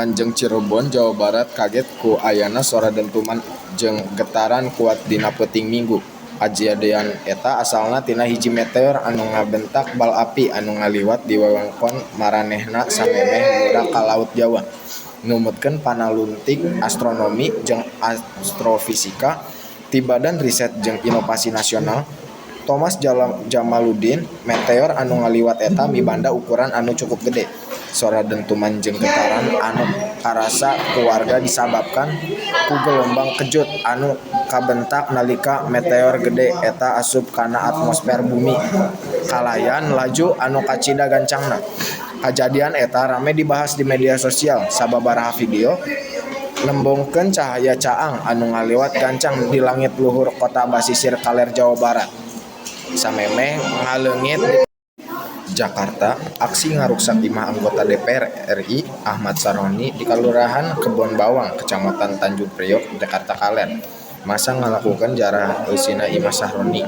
Manjeng, Cirebon, Jawa Barat kaget ku ayana sora dentuman jeung getaran kuat dina peuting Minggu. Kajadian eta asalna tina hiji meteor anu ngabentak bal api anu ngaliwat di wewengkon maranehna samemeh muara ka Laut Jawa. Numutkeun panalungtik astronomi jeung astrofisika ti Badan Riset jeung Inovasi Nasional, Thomas Djamaluddin, meteor anu ngaliwat eta mibanda ukuran anu cukup gede. Sora dentuman jeung getaran anu karasa ku warga disababkeun ku gelombang kejut anu kabentak nalika meteor gede eta asup kana atmosfer bumi kalayan laju anu kacida gancangna. Kajadian eta rame dibahas di media sosial sababaraha video nembongkeun cahaya caang anu ngaliwat gancang di langit luhur kota basisir kaler Jawa Barat samemeh ngaleungit di Jakarta. Aksi ngaruksak imah anggota DPR RI Ahmad Sahroni di Kalurahan Kebon Bawang, Kecamatan Tanjung Priok, Jakarta Kaler. Massa ngalakukeun jarah eusina imah Sahroni.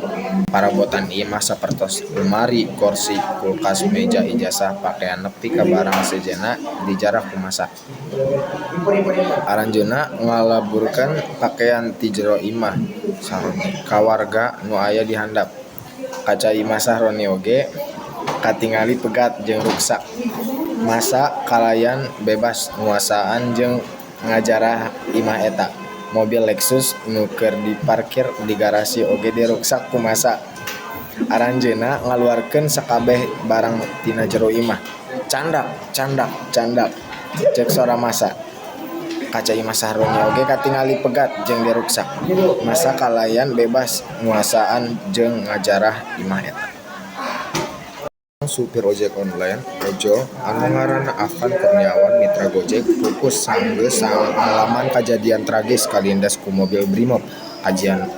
Parabotan imah sapertos lemari, korsi, kulkas, meja, ijazah, pakean nepi ka barang sejenna dijarah ku massa. Aranjeunna ngalaburkeun pakean ti jero imah Sahroni ka warga nu aya di handap. Kaca imah Sahroni oge katingali pegat jeung ruksak. Massa kalayan bebas nguasaan jeung ngajarah imah eta. Mobil Lexus nu keur diparkir di garasi oge diruksak ku massa. Aranjeunna ngaluarkeun sakabeh barang tina jero imah. "Candak, candak, candak," ceuk sora massa. Kaca imah Sahroni oge katingali pegat jeung diruksak. Massa kalayan bebas nguasaan jeung ngajarah imah eta. Supir ojek online, ojol, anu ngaranna Affan Kurniawan mitra Gojek pupus sanggeus ngalaman kajadian tragis kalindes ku mobil Brimob.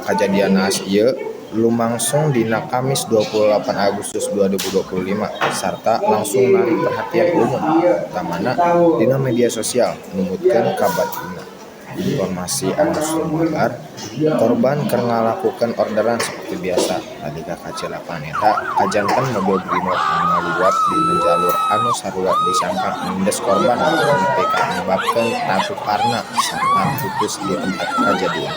Kajadian naas ieu lumangsung dina Kamis 28 Agustus 2025 sarta langsung narik perhatian umum utamana dina media sosial. Numutkeun kabatina informasi anu sumebar, korban keur ngalakukeun orderan saperti biasa nalika kacilakaan eta kajanten mobil Brimob anu ngaliwat dina jalur anu sarua disangka nindes korban nepi ka nyebabkeun tatukarna sarta pupus di tempat kajadian.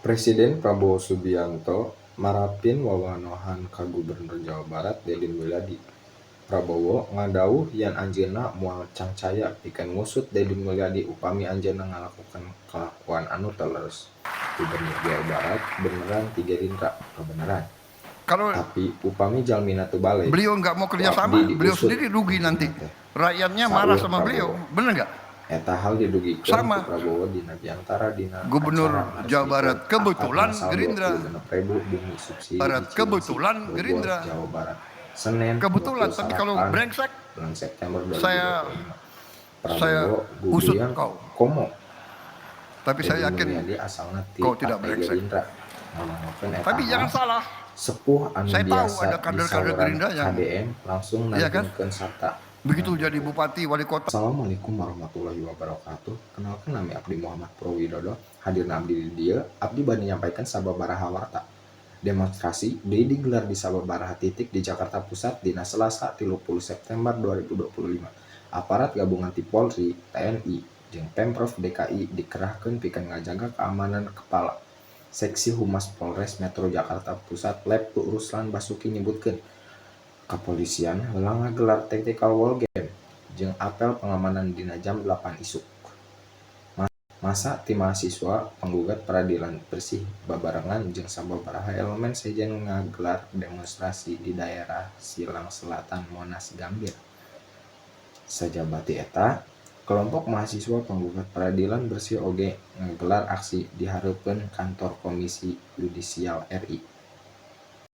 Presiden Prabowo Subianto marapin wawanohan ka Gubernur Jawa Barat Dedi Mulyadi. Prabowo ngadawuh yen anjeunna moal cangcaya pikeun ngusut Dedi Mulyadi upami anjeunna ngalakukeun kalakuan anu teu leres. Gubernur Jawa Barat beneran ti Gerindra, kabeneran. Kalau Tapi upami jalmina teu balik, beliau nggak mau ku kerjasama, abdi beliau diusut sendiri rugi nanti. teh. Rakyatnya marah Saur sama beliau, Prabowo. Bener nggak? Eta hal didugikeun Sama. Ku Prabowo dina biantara dina Gubernur acara Jawa Barat, ngaresmikeun kebetulan akad masal Gerindra. 26.000 bumi subsidi Barat, di Cileungsi, kebetulan Bogor, Gerindra. Jawa Barat. Senin Kebetulan, tapi kalau 28 brengsek, bulan September 2025. saya Prabowo usut guguyang kau. Komo Tapi Dedi saya yakin Mulyadi asalna ti kau tidak Partai brengsek. Gerindra. Ngomongkeun eta Tapi hal, jangan salah, sepuh anu saya tahu biasa ada di kader-kader saluran Gerindra yang KDM langsung Iya kan? Nangtungkeun sarta Begitu jadi bupati, wali kota,. Assalamualaikum warahmatullahi wabarakatuh. Kenalkan, nami abdi Muhammad Prowidodo. Hadirna abdi di dieu, abdi bade nyampaikan sababaraha warta. Demonstrasi deui digelar di sababaraha titik di Jakarta Pusat dina Selasa 30 September 2025. Aparat gabungan ti Polri, TNI, jeung Pemprov DKI dikerahkeun pikeun ngajaga keamanan. Kepala Seksi Humas Polres Metro Jakarta Pusat Letkul Ruslan Basuki nyebutkeun kapolisian heula ngagelar tactical war game jeung apel pengamanan dina jam 8 isuk. Massa ti mahasiswa penggugat peradilan bersih babarengan jeung sababaraha elemen sejen ngagelar demonstrasi di daerah Silang Selatan Monas Gambir. Sajaba ti eta, kelompok mahasiswa penggugat peradilan bersih oge ngagelar aksi di hareupeun kantor Komisi Yudisial RI.